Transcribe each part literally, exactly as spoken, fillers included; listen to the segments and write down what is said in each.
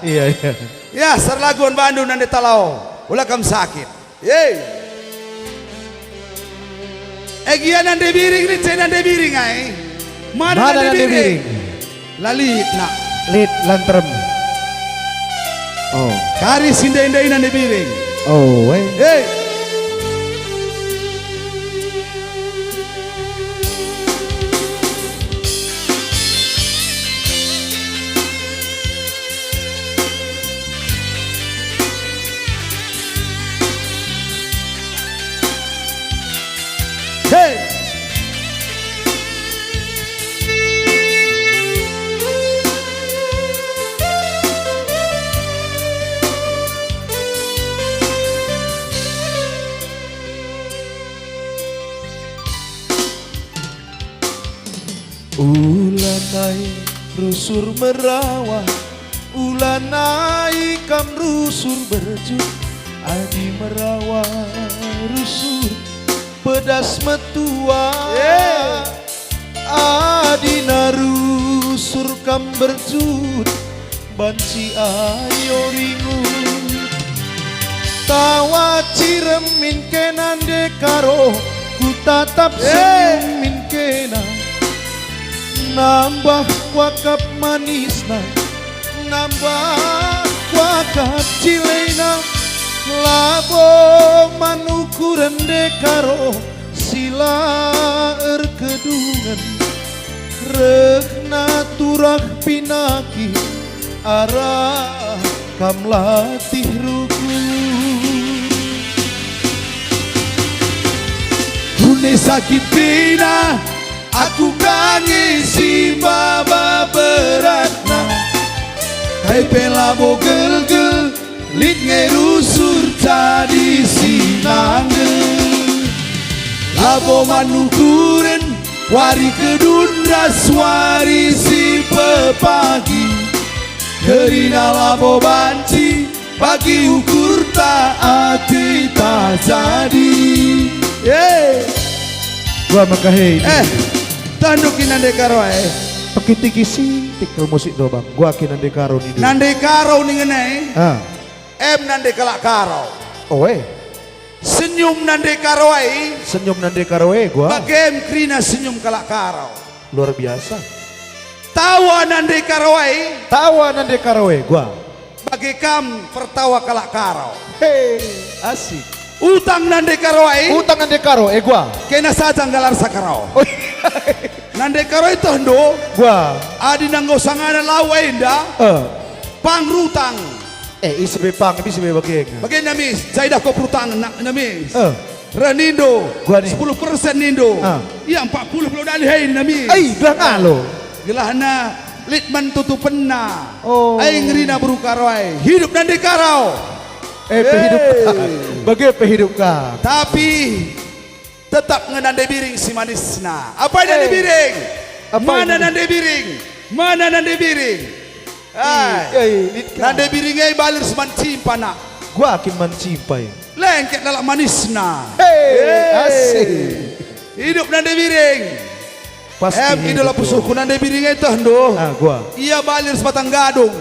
Iya, iya. Ya, serlaguan bandu nande talao. Ula kam sakit. Ye. Egia nande biring ni ce nande biring ai. Mana Mana nande nande biring? Biring? La lit, nak. Lit, la nterem. Oh. Kari si ndai-ndai nande biring. Oh, eh. Hei. Hei. Ulanai rusur merawah, ulanai kam rusur berjut, adi merawah rusur pedas metua. Eh. Adina rusur kam berjut, banci ayo ringut. Tawa cirem min kena ndekaro, kutatap Eh. senyum min kena. Nambah kuakap manisna, nambah kuakap cileina. Labo man ukuren ndekaro, si la erkedungen, rehna turah pinaki arah kam latih rukun. Kune sakit pina, aku ka nge si maba beratna. Kai pe labo gelgel, lit nge rusur jadi si nangge. Labo man ukuren, wari kedun ras wari si pepagi. Kerina labo banci bagi ukurta ateta jadi. Eh. Gua mekah, eh. Eh, tanduk ina ndekaro, eh. Pekitiki sintik kal musik dobang. Gua kin nande karo nindu. Nande karo ningen e. Ah. Em nande kalak karo. Oh, eh. Senyum nande karo ai. Senyum nande karo e, gua. Bagem kerina senyum kalak karo. Luar biasa. Tawa nande karo ai. Tawa nande karo e, gua. Bage kam pertawa kalak karo. He, asik. Utang nande karo ai. Utang nande karo, e gua. Kena saja nggalar sakaro. Oh, iya. Nande karo itehndu. Gua. Adi nanggo sangana lau enda. Eh. Pang rutang. Eh, ise be pang, ise be bage nge. Bage namis, jaidah ko perutang na, namis. Eh. Reh nindu, Gua ni. Sepuluh persen nindu. Ah. Ia empat puluh puluh dali hei nami. Ai, gelah ngalo. Gelahna lit man tutupenna. Oh. Ai ngerina beru karo ai. Hidup nande karo. Eh, pe hidup Hei. Ka. Bage pe hidup ka. Tapi tetap nge nande biring si manisna. Apai nande Eh. Biring? Apai Mana nande nande biring? Mana nande biring? Ai. Eh, eh, lit ka. Nande biring ai balir si man cimpa, nak. Gua kin man cimpa, eh. Lengket lalap manisna. Hei, Hei. Asik. Hidup nande biring. Pasti Em, hidup idola gua. Pusuhku nande biring ai tehndu. Ah, gua. Ia balir sebatang gadung.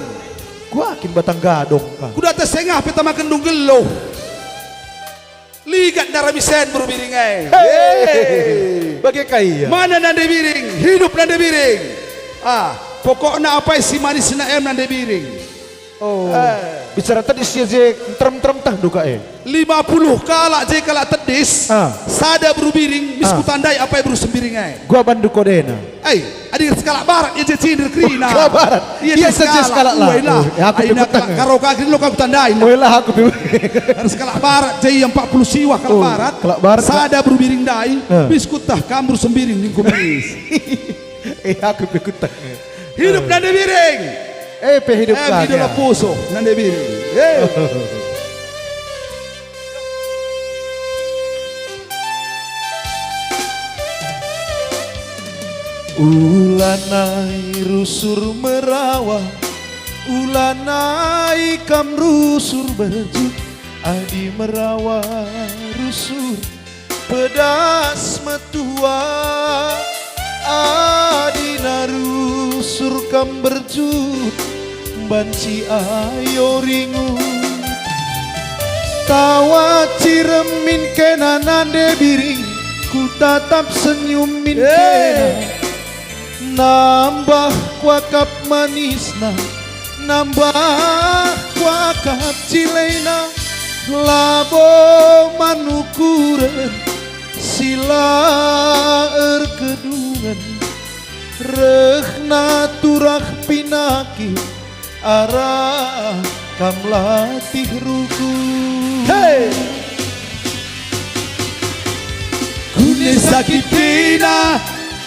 Gua kin batang gadung, ah. Kuda tesengah pe tamaken dung geluh. Ligat ndarami sen beru biring ai. Hei. Hei. Bage kai ia? Mana nande biring? Hidup nande biring. Ah, pokokna apai si manisna em nande biring. Oh. Eh. Bicara tedis ia je nterem-nterem tah duka e. Lima puluh kalak je kalak tedis, Ah. Sada beru biring, mis Ah. kutandai apai beru sembiring ai. Gua bandu kodena. Ai, adi sekalak barat ia je cinder kerina. Oh, kalak barat. Ia Ia je saja sekalak. Sekalak lah. Uailah. Oh, ya, aku Aina pe kalak kutandai. Karo kagin lo kutandai. Uailah, aku pe. Harus kalak barat je ia empat puluh siwah kalak Oh, barat. Kalak barat. Sada beru biring ndai, Eh. Mis kutah kam beru sembiring ningku mis. Eh, aku pe kutah. Hidup Eh. Nande biring. Eh, pe hidup Em, ka hidup dia. Pusuh nande biring. Eh. Ulanai rusur merawah, ulanai kam rusur berjut, adi merawah rusur pedas metua, adi na rusur kam berjut, banci ayo ringu. Tawa ciremin kena nande biring, ku tatap senyumin kena. Nambah kuakap manisna, nambah kuakap cileina, labo man ukuren si la erkedungen. Rehna turah pinakit arah kam latih ruku. Hey! Kune sakit kena,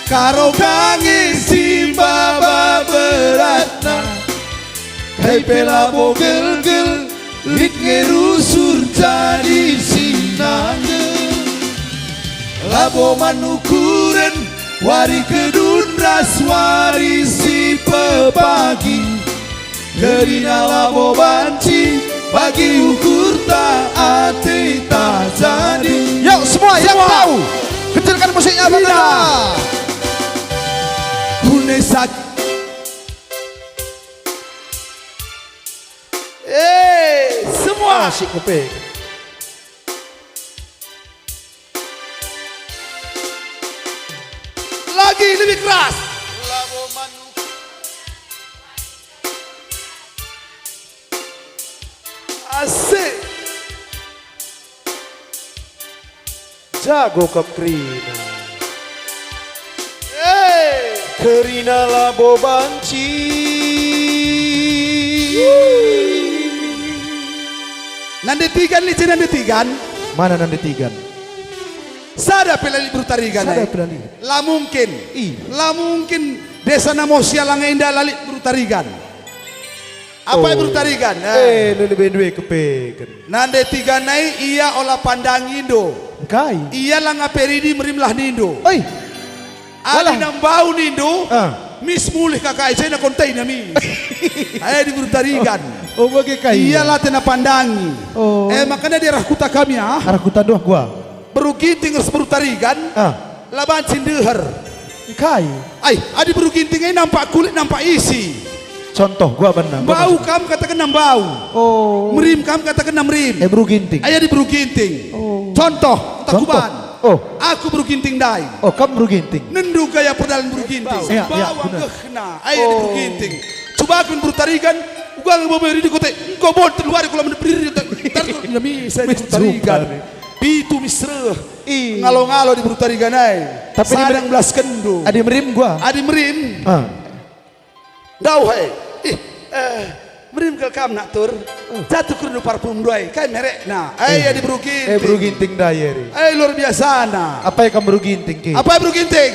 karo kange si maba beratna. Kai pe labo gelgel, lit nge rusur jadi si nangge. Labo man ukuren, wari kedun ras wari si pepagi. Kerina labo banci bagi ukurta ateta jadi. Yuk, semua yang tahu, kencangkan musiknya, Bang Ina. Kune sak-, eh, semua. Asik kuping. Lagi lebih keras. Asik. Jago kam kerina. Eh, kerina labo banci. Nande tigan, lice nande tigan. Mana nande tigan? Sada pe la lit beru Tarigan. Sada pe la lit. La mungkin. Ih. La mungkin desa Namosia langa enda la lit beru Tarigan. Apai beru Tarigan? Eh, lebe ndue kepeken. Nande tigan nai ia ola pandangi ndo. Engkai? Ia langa peridi merimlah nindo. Oi. Alah. Adi nambau nindo, ah, mis mulih kakai saya na kontaina mis. Adi beru Tarigan. Oh, bage kai. Ia la tena pandangi. Oh. Eh, makana dia arah kuta kami, ah. Arah kuta doh gua. Beru Ginting ras beru Tarigan, ah, la banci ndeher. Engkai? Ai, adi beru Ginting e nampak kulit, nampak isi. Contoh, gua banna, gua banna. Mbau kam katakenna mbau. Oh. Merim kam katakenna merim. Eh, beru Ginting. Ai, adi beru Ginting. Oh. Contoh, ntah kuban. Oh. Aku beru Ginting ndai. Oh, kam beru Ginting. Nendo gaya perdalan beru Ginting. Iya, iya, benar. Mbau anggehna. Ai, adi beru Ginting. Cuba aku beru Tarigan, uga nge bobe ridi kote. Engko bon telu hari kula menep ridi kote. Ntar kula bisa beru Tarigan. Pitu mis reh. Ih. Ngalo-ngalo di beru Tarigan ai. Tapi adi merim, sadang belas kendo. Adi merim gua. Adi merim. Ah. Ndauh ai. Ih, eh, merim kal kam nak tur. Eh. Jatuh kerndu parfum ndai. Kai merekna? Eh, adi beru Ginting. Eh, beru Ginting ndai, eri. Eh, luar biasana. Apai kam beru Ginting, ki? Apai beru Ginting?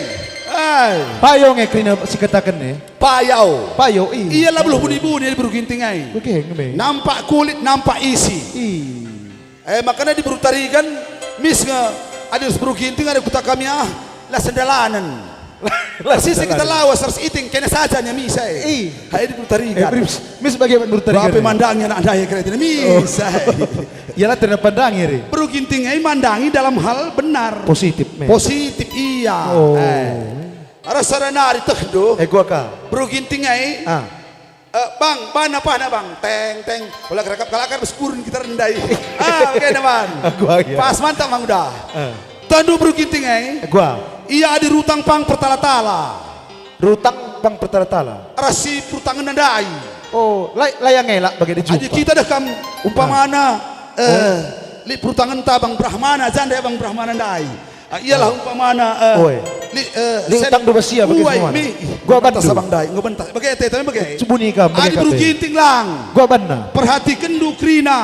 Ai. Payo nge kerina si kataken e. Payo. Payo, ih. Ia la beluh buni-buni adi beru Ginting ai. Bage nge me. Nampak kulit, nampak isi. Ih. Eh, makana di beru Tarigan, mis nge, adi ras beru Ginting, adi kuta kami ah, la sendalanen. La sisi kita sendalanen. Lawas ras iting, kena saja nya mis ai. Ih. Hai di beru Tarigan. Eh, mis, mis bage man beru Tarigan. Bape mandangi anak ndai kira-kira mis ai. Oh. Ia la tena pandangi, eri. Beru Ginting ai mandangi dalam hal benar. Positif, me. Positif, iya. Oh. Eh. Rasa nari teh do. Eh, gua ka. Beru Ginting ai. Ah. Eh, Bang, bana pahna, Bang. Teng, teng. Ola kerakap kalakar bes kurun kita rendai. Ah, bage na, Bang. Gua, iya. Pas mantap, Bang, udah. Eh. Tendu beru Ginting, eh. Gua. Ia adi rutang pang pertala-tala. Rutang pang pertala-tala. Ras si perutangen ndai. Oh, la, la yang elak bage dijumpa. Adi kita dah kam umpamana, ah, eh, oh, lit perutangenta Bang Brahmana, janda Bang Brahmana ndai. Ah, ialah umpamana, eh, oi, li, eh, li sen-, utang dua belas sia bage uai, semua. Mi, gua bantu. Bentas Abang ndai, enggo bentas. Bage te, tapi bage. Cubuni kam, bage. Adi beru Ginting lang. Gua banna. Perhatikenndu kerina,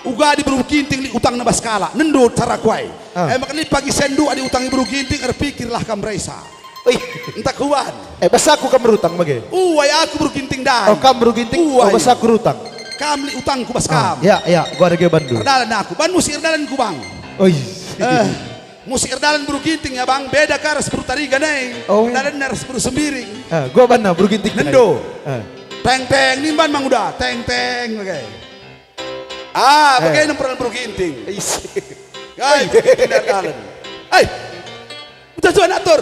uga adi beru Ginting li utangna bas kalak. Nendo cara kuai. Ah. Eh, maka li pagi sendu adi utangi beru Ginting, erpikirlah kam resa. Ih. Entah kuan. Eh, bas aku kam berutang bage. Uai aku beru Ginting ndai. Oh, kam beru Ginting? Uai. Oh, bas aku rutang. Kam li utangku bas kam. Ah, ya, ya, gua ada ge bandu. Erdalan aku. Ban musi erdalan ku, Bang. Oi. Eh. Musik erdalan beru Ginting ya, Bang, beda ka ras beru Tarigan e. Oh. Erdalan ras beru Sembiring. Ah, gua banna beru Ginting. Nendo. Ah. Teng, teng, nimban mang udah. Teng, teng, bage. Ah, eh, bage nem perdalan beru Ginting. Ais. Ai, beru Ginting erdalan. Ai. Udah jual atur.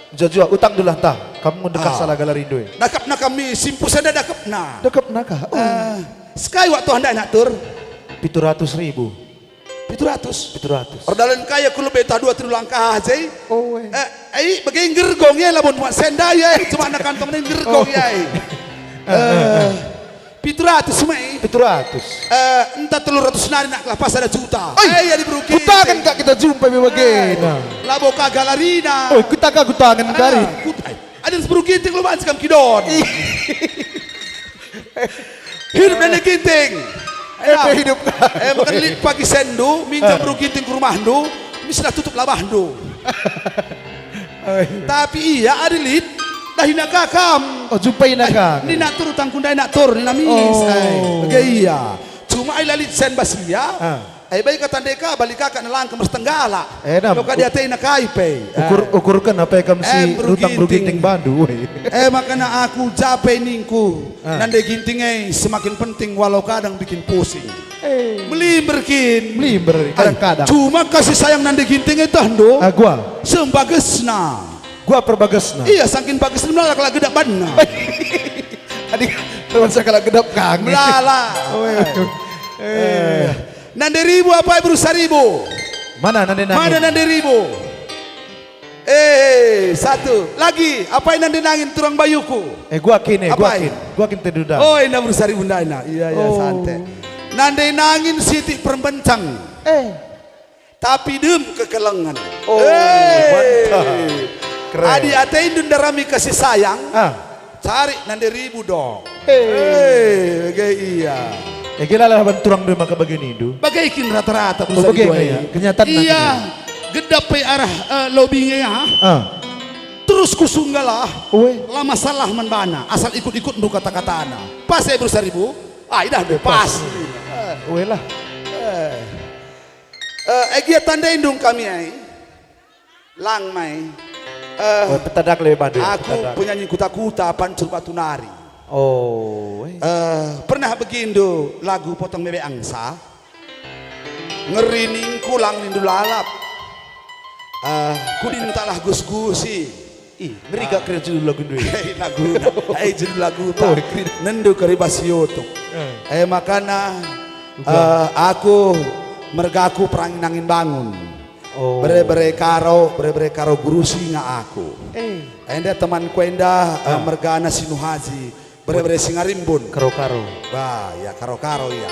Udah jual, utang dulu lah, ntah. Kam nggo dekah Ah. salah galarindu e. Dakapna kami, simpul sada dakapna. Dekapna kah? Oh. Eh, sekai waktu handai nak tur? Pitu ratus ribu. Pitu ratus? Pitu ratus. Erdalan kai aku lebe tah dua telu langkah aja. Oh, eh. Eh, ai, bage nggergong ya, lamun muat senda ya, cuma anak kantong ini nggergong Oh. ya. Eh, eh, eh. Eh, pitu ratus mai. Pitu ratus. Eh, entah telu ratus nari nak kelapas ada juta. Oi, Eh, ya di Beru Ginting. Kutaken kak kita jumpa mi bage. Eh, Nah. labo ka galarina. Oh, kita kak kutangen Ah, kari. kut-, ai, ada Beru Ginting lu banci kam kidon. Ih. Hidup Nande Ginting. Eh, Enak. pe hidup. Eh, makan lit pagi sendu, minjam Ah. Beru Ginting ke rumahndu, mislah tutup labahndu. Oi. Tapi ia ada lit, dah ina kakam. Oh, jumpa ina Ai, kak. Ni nak tur tangkundai nak tur, ni namis. Oh. Ai, bage ia. Cuma ai lalit sen bas ia. Ah. Ai bai kata ndeka, bali kakak nelangkem ras tenggala. Eh, nam. Lo ka diatena kai pe. Ukur, Ah. ukurken apa kam si Em, Beru rutang Beru Ginting. Ginting bandu, woi. Eh, makana aku jape ningku. Ah. Nande Ginting e semakin penting walau kadang bikin pusing. Eh. Melimber kin. Melimber, Ai, kadang-kadang. Cuma kasih sayang Nande Ginting e tah ndo. Ah, gua. Sembagesna. Gua perbagesna. Iya, sangkin bagesna melala kalak gedap banna. Adi, teman saya kalak gedap kang. Melala. Oh, iya. Eh. Eh. Nande Ribu apai Beru Saribu? Mana Nande Nangin? Mana Nande Ribu? Eh, satu. Lagi, apai Nande Nangin turang bayuku? Eh, gua kin, eh, gua Apai? kin. Gua kin teduda. Oh, ina Beru Saribu ndai na. Iya, iya, Oh. sante. Nande Nangin sitik perembencang. Eh. Tapi dem kekelengen. Oh, Eh. mantap. Keren. Adi atendu ndarami kasih sayang, Ah. cari Nande Ribu dong. Eh. Eh, bage ia. Eh, gila lah ban turang dem maka bage nindu. Bage kin rata-rata Oh, perusahaan bage itu, nge ya? eh. Kenyataan Iya, nanti. gedap pe arah, eh, lobby nge ya. Ah. Terus kusunggalah. Ue. La masalah man bana, asal ikut-ikutndu kata-katana. Pas ya Beru Saribu? Ah, idah deh, Eh, pas. pas. Eh. Ue lah. Eh. Eh, eh, gia tandaindu kami ai. Lang mai. Eh, Oh, petadak lebe bandu, aku petadak. penyanyi kuta-kuta, pancur batu nari. Oh, eh. Eh, pernah begindu lagu Potong Bebek Angsa? Ngeri ningku lang nindu lalap. Eh, kudin talah gus-gusi. Ih, ngeri gak kira judul lagu ndu e. Hei, lagu, hei, judul lagu ta. Oh, keren. Nendu keri bas YouTube. Eh. Eh, makana, Uga. eh, aku mergaku perangin angin bangun. Oh. Bere-bere karo, bere-bere karo guru singa aku. Eh. Enda temanku enda, eh, Ah. mergana Sinuhaji. Bere-bere singa rimbun. Karo-karo. Bah, ya karo-karo ya.